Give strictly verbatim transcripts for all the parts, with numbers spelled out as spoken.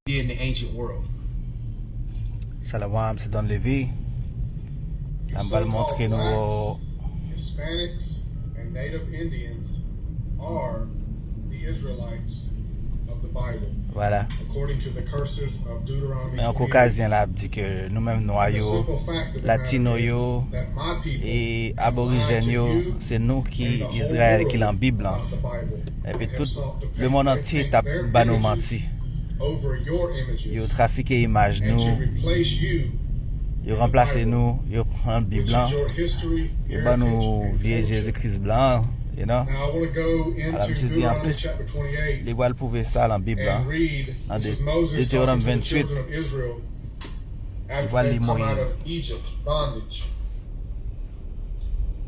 did in the ancient world. Shalom, se Don Levy. N ap pral montre nou Hispanics and Native Indians are the Israelites of the Bible. Vwala. According to the curses of Deuteronomy Men yon Kokazyen la ap di ke nou menm nwa yo, Latino yo, e Aborijèn yo, se nou ki Izrayèl ki lan Bib lan. Epi tout lemonn antye t ap ba nou manti. Yo trafike imaj nou. Yo ranplase nou. Yo pran Bib lan. Yo ban nou vye Jezi Kris blan an, you know. Alò, misye di anplis, li pral pwouve sa lan Bib lan. Nan Detewonòm venntuit, li pral li Moyiz.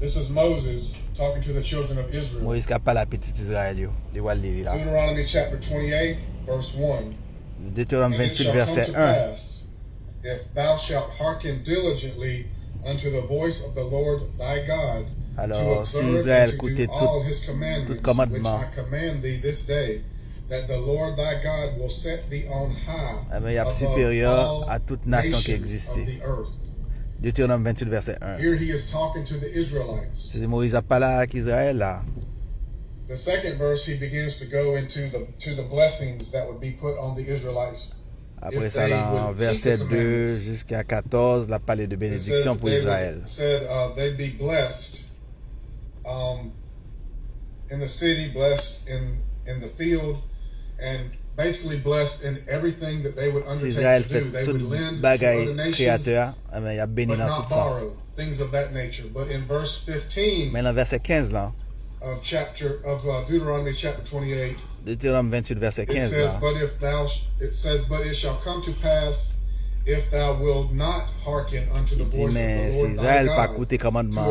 This is Moses talking to the children of Israel. Moyiz k ap pale a pitit Izrayèl yo. Li pral li li la. Deuteronomy chapter twenty-eight, verse one. Detewonòm venntuit, vèsè en. If thou shalt hearken diligently unto the voice of the Lord thy God, Alò, si Izrayèl koute tout, tout kòmandman, that the Lord thy God will set thee on high Ebyen, y ap siperyè a tout nasyon ki egziste. Detewonòm venntuit, vèsè en. Here he is talking to the Israelites. Se Moyiz ap pale ak Izrayèl la. The second verse, he begins to go into the to the blessings that would be put on the Israelites. Apre sa, lan vèsè de jiska katòz, l ap pale de benediksyon pou Izrayèl. Said uh, they'd be blessed um, in the city, blessed in in the field, and basically blessed in everything that they would undertake to do. They would lend to other nations, but not borrow. Si Izrayèl fè tout bagay Kreyatè a, ebyen, y ap beni nan tout sans. Things of that nature. But in verse fifteen, Men lan vèsè kenz lan, of chapter of uh, Deuteronomy chapter twenty-eight, Detewonòm venntuit, vèsè kenz lan, but if thou sh- it says, but it shall come to pass if thou wilt not hearken unto the voice of the Lord thy God, to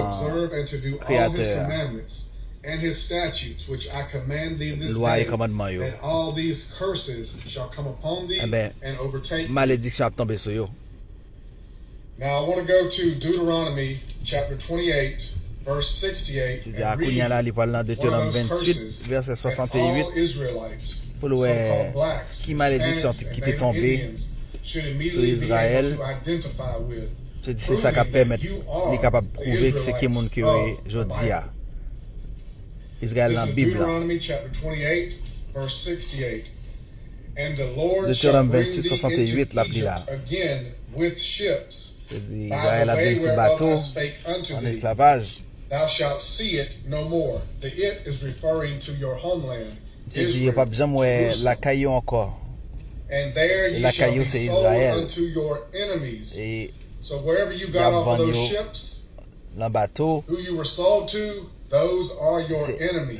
observe and to do all his commandments and his statutes which I command thee this day, then all these curses shall come upon thee and overtake thee. Malediksyon ap tonbe sou yo. Now I want to go to Deuteronomy chapter twenty-eight, verse sixty-eight, and read one of those curses that all Israelites, so-called blacks, Hispanics, and Native Indians, should immediately identify with. Li di a kounye a la, li pral nan Detewonòm venntuit, vèsè swasanteywit, pou l wè ki malediksyon ki te tonbe sou Izrayèl. Se di se sa k ap pèmèt li kapab pwouve se ki moun ke yo ye jodi a. Izrayèl nan Bib lan. Deuteronomy twenty-eight, verse sixty-eight. Detewonòm venntuit, swasanteywit, l ap li la. Li di, Izrayèl ap vin sou bato, an esklavaj. Misye di, yo p ap janm wè lakay yo ankò. E lakay yo se Izrayèl. E y ap vann yo nan bato.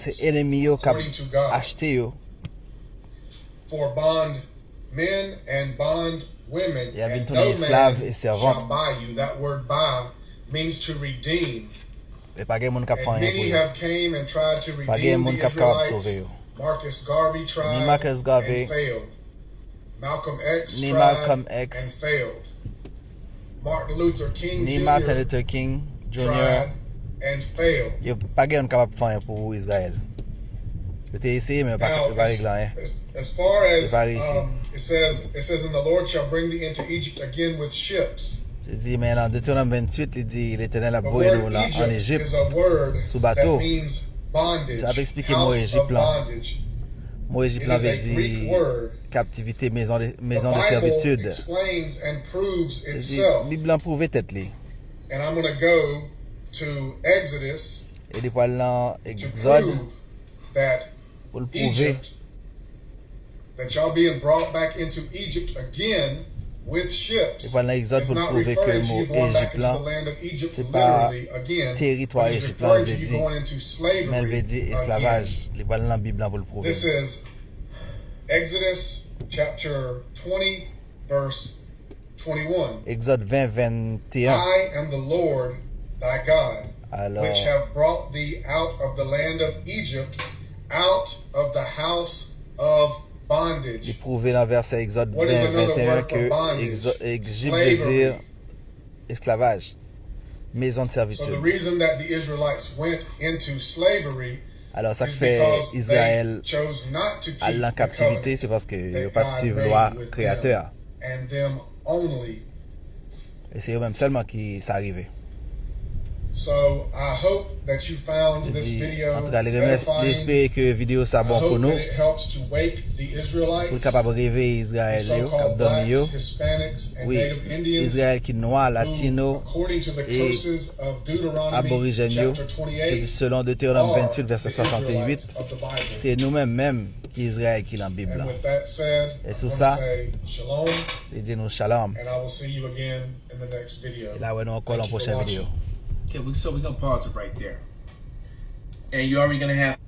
Se enemi yo k ap achte yo. For bondmen and bondwomen and no man shall buy you. That word buy means to redeem. E pa gen moun k ap fè anyen pou yo. Pa gen moun k ap kapab sove yo. Ni Marcus Garvey, Malcolm X, ni Malcolm X, ni Martin Luther King Junior, yo pa gen yon kapab fè anyen pou Izrayèl. Yo te eseye, men yo pa regle anyen. Yo pa reyisi. Li di, men nan Detewonòm venntuit, li di, Letènèl ap voye nou an Ejip sou bato. Sa ap eksplike mo Ejip lan. Mo Ejip lan vle di kaptivite, maison de servitude. Li di, Bib lan pwouve tèt li. E li pral nan Egzòd pou l pwouve. Li pral nan Egzòd pou l pwouve ke mo Ejip lan, se pa teritwa Ejip lan l vle di, men l vle di esklavaj. Li pral nan Bib lan pou l pwouve. Exodus chapter twenty, verse twenty-one. Egzòd ven, venteyen. I am the Lord thy God, which have brought thee out of the land of Egypt, out of the house of bondage. Li pwouve nan vèsè Egzòd ven, venteyen ke Ejip vle di esklavaj, maison de servitude. So the reason that the Israelites went into slavery Alò, sa k fè Izrayèl al nan kaptivite, se paske yo pa t suiv lwa Kreyatè a. E se yo menm sèlman ki sa rive. Li di, antouka, li remèsye, li espere ke videyo sa bon pou nou, pou l kapab reveye Izrayèl yo k ap dòmi yo. Wi, Izrayèl ki nwa, latino, e aborijèn yo, se di selon Detewonòm venntuit, vèsè swasanntuit, se nou menm menm ki Izrayèl ki nan Bib la. E sou sa, li di nou shalom. E n a wè nou ankò nan pwochen videyo. Okay, we, so we're gonna pause it right there. And you're already gonna have